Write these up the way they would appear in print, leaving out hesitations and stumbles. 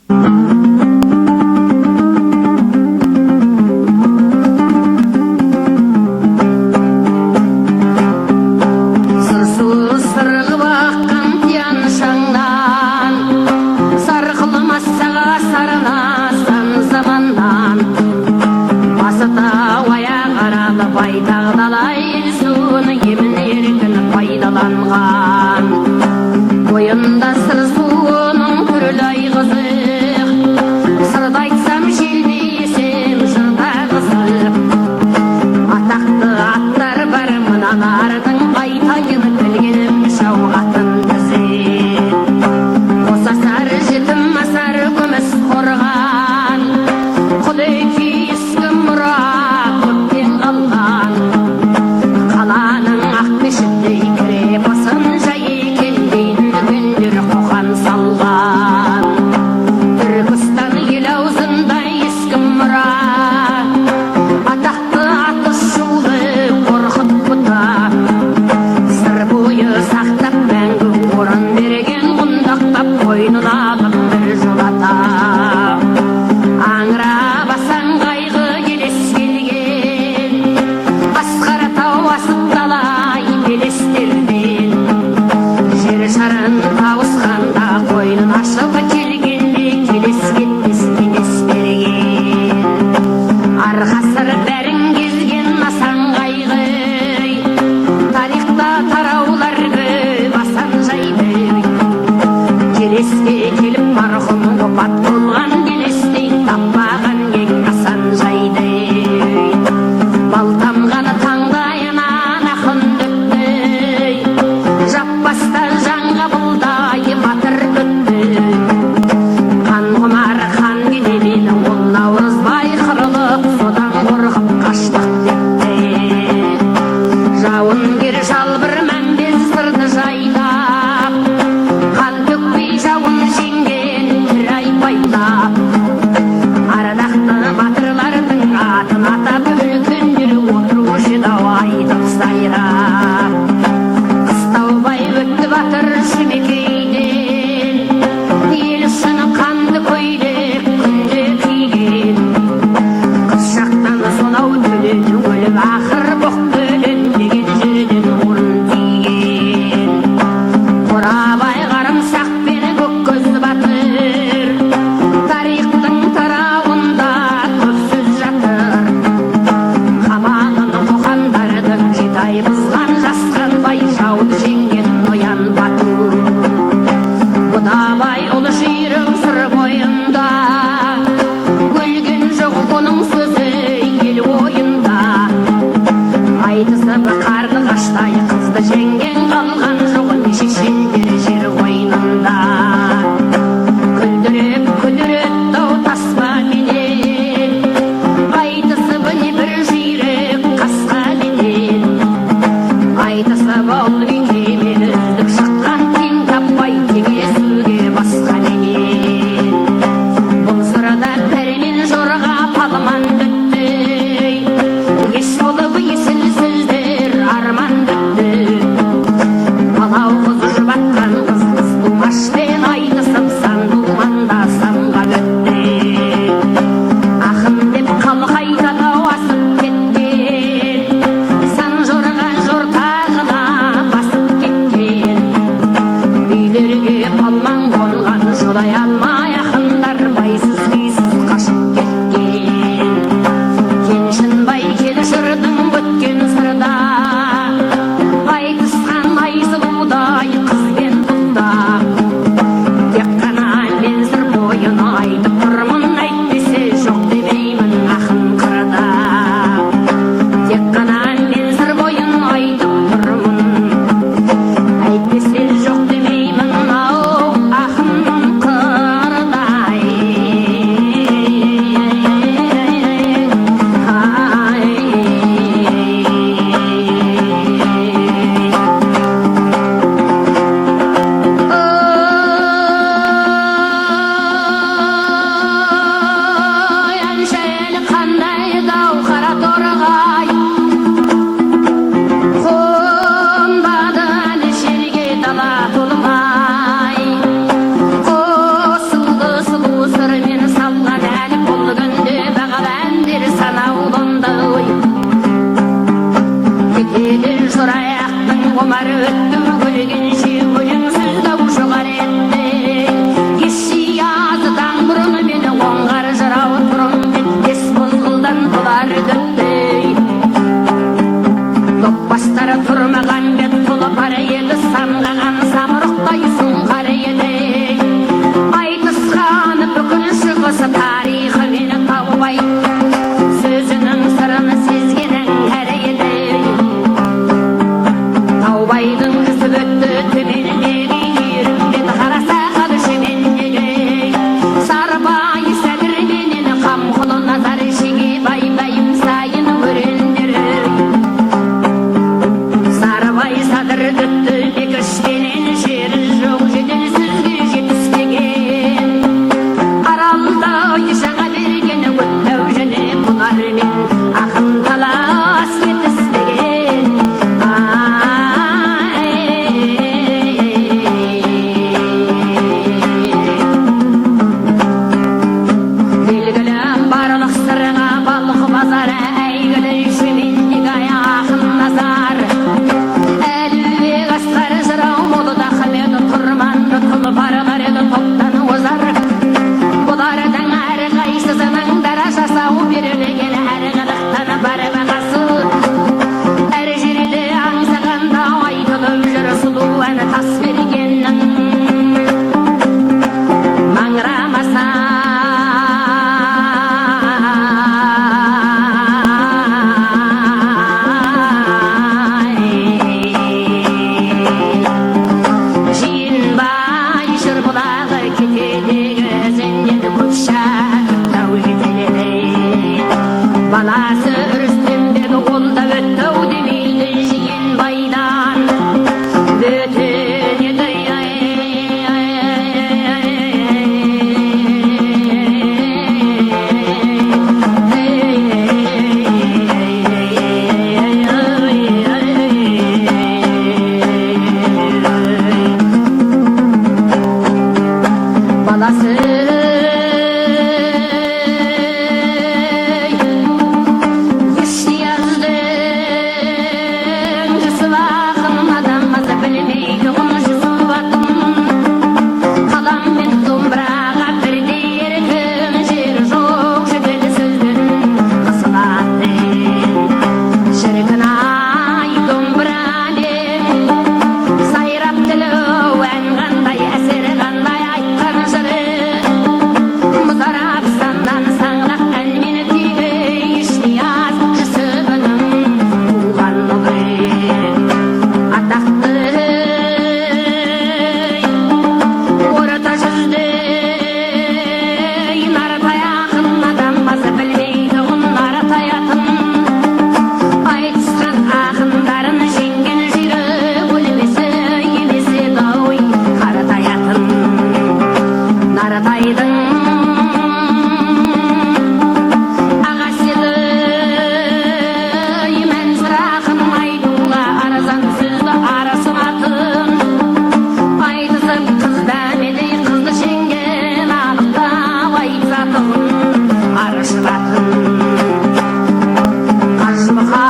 Сыр суы сырғып аққан Тиан Шаңнан, сарқылмас саға сарына сан заманнан. Басы тау, аяғы аралы, байтақ дала ел суын емін еркін пайдаланған. Бойында Сыр суының түрлі ай қызық. Баласы Рүстембек, ол да өтті ау демейді Жиенбайдан бөтен еді. Баласы Ешнияздің Жүсіп ақын, адам аз білмейтұғын Жүсіп атын. Қалам мен домбыраға бірдей еркін жері жоқ, жігіт сөзден қысылатын. Шіркін ай, домбырамен сайрап тілі, ән қандай, әсері қандай, айтқан жыры Мұзарабстаннан саңлақ ән мен күйге Ешнияз Жүсібінің туған ұлы. Атақты Орта жүзде Нартай ақын, адам басы білмейтұғын Нартай атын. Айтысқан ақындарын жеңген жүйрік өлмесі емес еді ой Қаратай атын. Нарытайдың ағасы еді Мәнсүр ақын, айтуға арзан сөзді арасынатын. Айтысып қыз дәмелей қызды жеңген, анықтап айтысатұғын арышылатын. Қажымұқан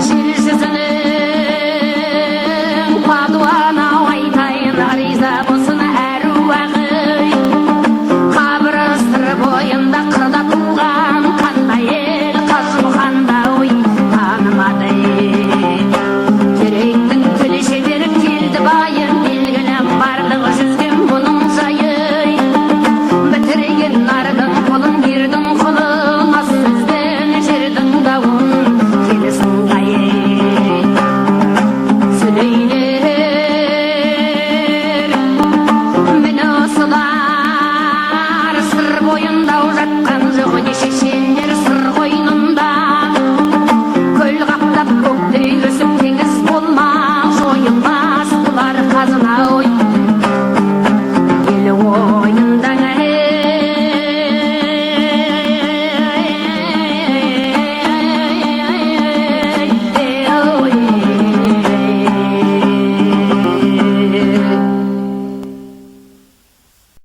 жер жүзінің палуаны ау, айтайын, риза болсын әруағы. Қабірі Сыр бойында, қырда туған, қандай ел Қажымұқанды ой танымады? Керейдің тілі шебері Келдібайы, белгілі барлығы жүзге мұның жайы. Бітірген нардың қолын, ердің құлын, аз сөзбен жердің дауын келісін қайы. Сөйлейлер міне осылар, Сыр бойында жатқан.